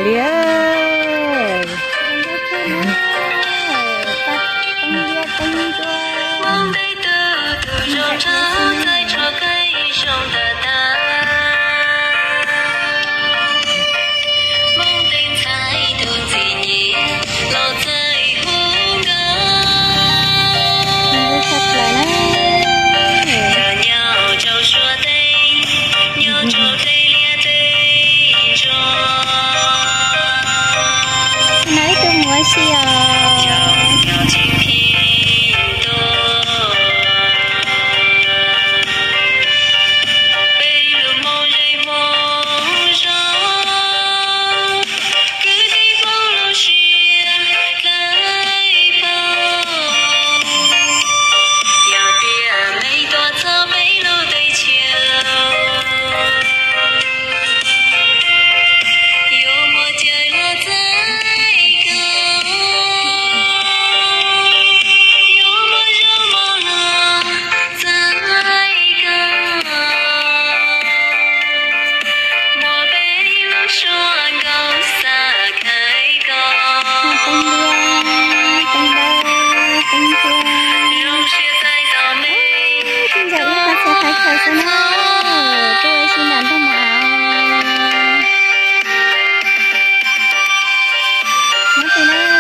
Yog, peb liab peb ntsuab. No ib tug muam si os. Ib qho txhia thaiv khaws xwb na, tuaj ua si nram ntag mas. Muab tus na.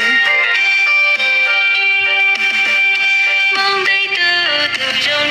Leej twg nyob deb nyob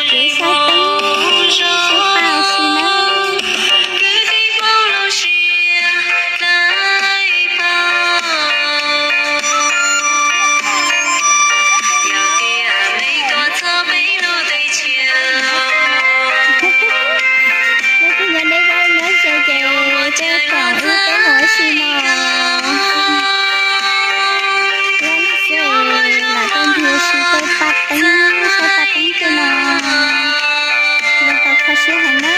ze ces tuaj koom wb peb mus ua si mog. Ua li xwb lam tau nrhiav tsis tau paj teeb, saib paj teeb tej no, yuav tau kho siab heev na.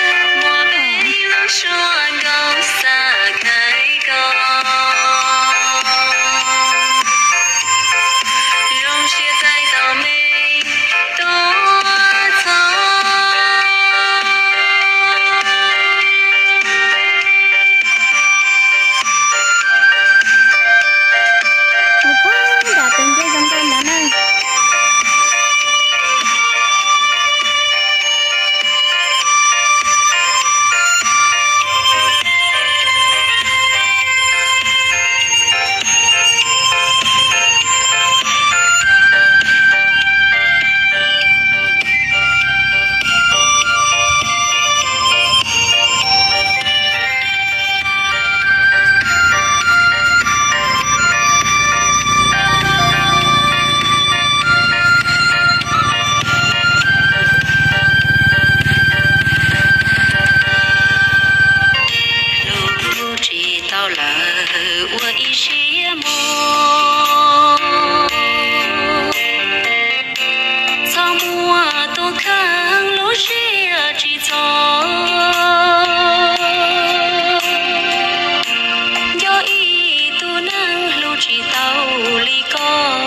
Tus pog nram tus ncej zoo nkauj ntawd na. Hlub tsis tau lawm ua ib siab mog, txhob muaj tus kheej lub siab tsis txog. Nco ib tug neeg hlub tsis tau li koj.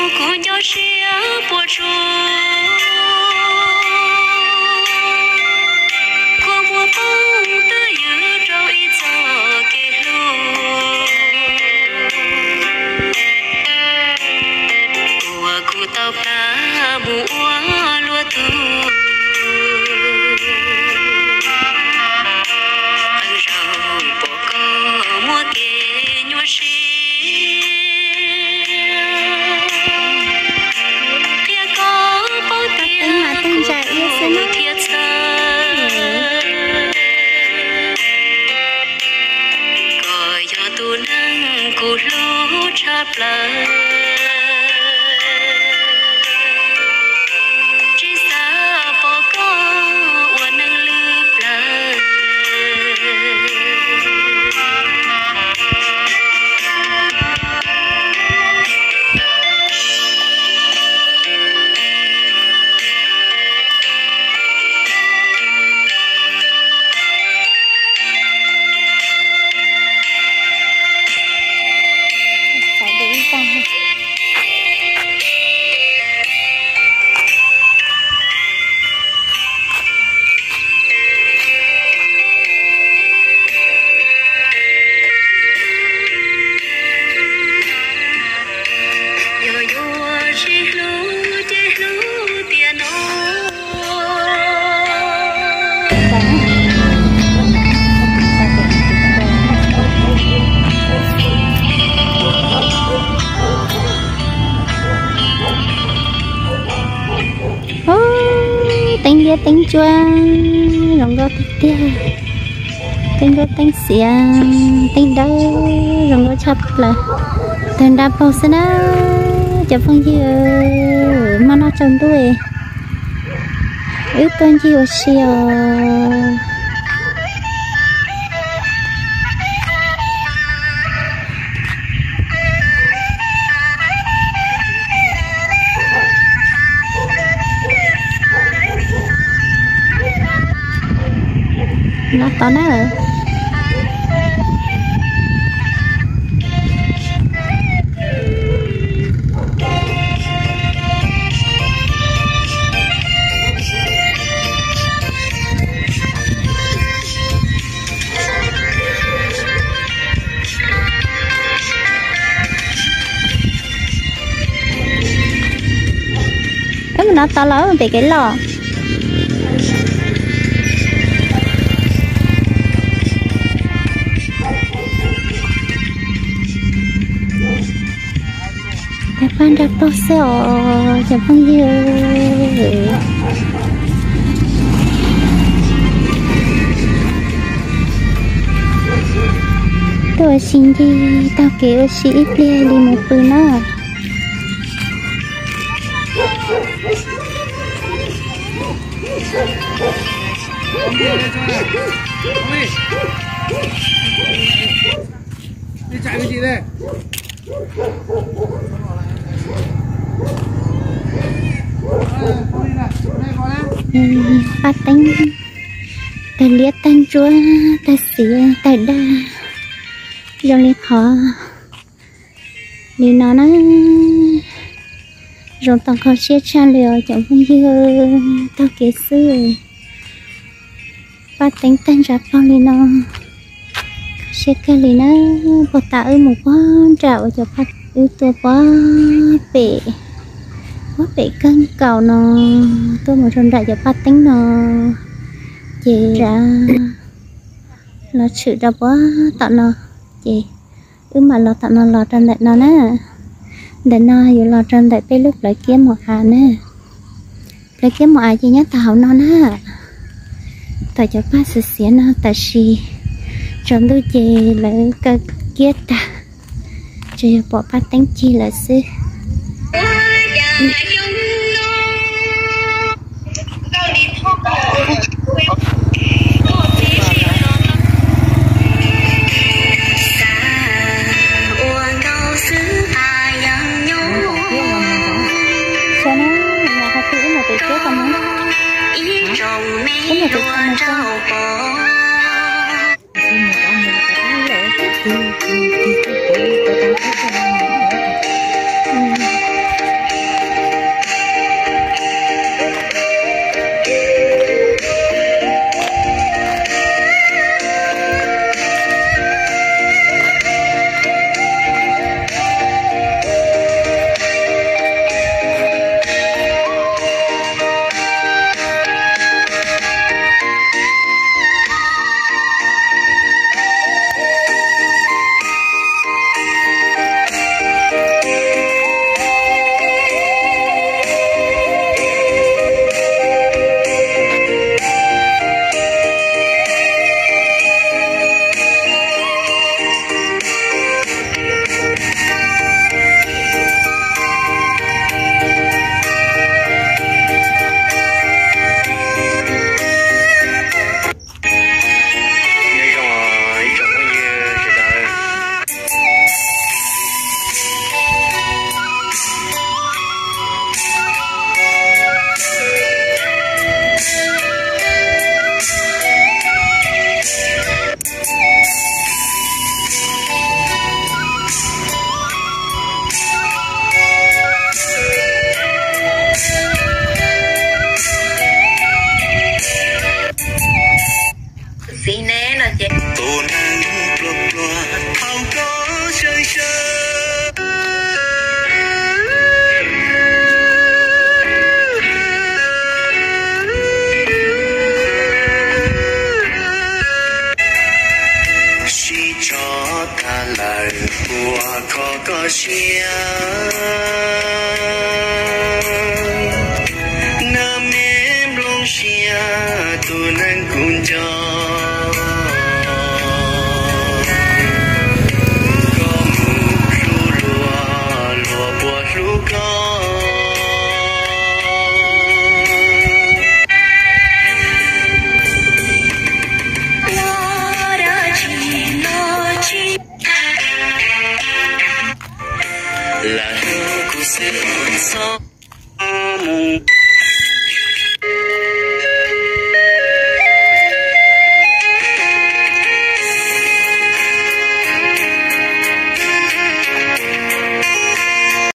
Kuv nco siab puas tsuaj, kua muag poob twb ywg rau ib txoj kev hlub uas kuv tau plam mus ua luag tug. Qee zaug pom koj muaj kev nyuaj siab, qhia koj paub tias kuv thiaj txhawj. Koj yog tus neeg kuv hlub tshaj plaws, tsis xav pom koj ua neeg lwj plawv. Yog yuav sib hlub ces hlub tiam no. Ub, teeb liab teeb ntsuab zoo nkauj tiag tiag. Teeb nruab teeb xiav, teeb dawb zoo nkauj tshaj plaws. Tawg nra paug xwb na cov phooj ywg, hmo no tsaus ntuj wb tuaj ncig ua si os. No tod na. Wb mus no tod los wb mus pem kev los. Tawg paj nra paug xwb os cov phooj ywg. Tuaj ua si ncig taug kev ua si ib pliag li mus pw na. Paj teeb tawg liab tawg ntsuab tawg xiav tawg daj zoo li qhov li no na. Zoo tau kho siab tshaj li os cov phooj ywg, taug kev xwb paj teeb tawg ntsa paug li no. Kho siab kawg li na. Puag ta wb mus puag nram uas cov paj, wb tuaj puag pem, puag pem kawg nkaus no, tuaj mus rau nram cov paj teeb no, ces los tshwm rau puag tom no, ces wb mam los tom no los rau ntawm no na. Ntawm no yuav los rau ntawm peb lub plawv kiab mus av na. Plawv kiab mus av ces nyob tau hauv no na. Tom cov paj xiav xiav no tab sis tsaus ntuj ces lawv kaw kiab tag, tsuas yog pom paj teeb cig lawm xwb. Koj siab, nab me nplooj siab, tus neeg kuv nco. Koj mus hlub luag, luag puas hlub koj? Los dab tsi los tsis, lam hlub kuv xwb txhob mus.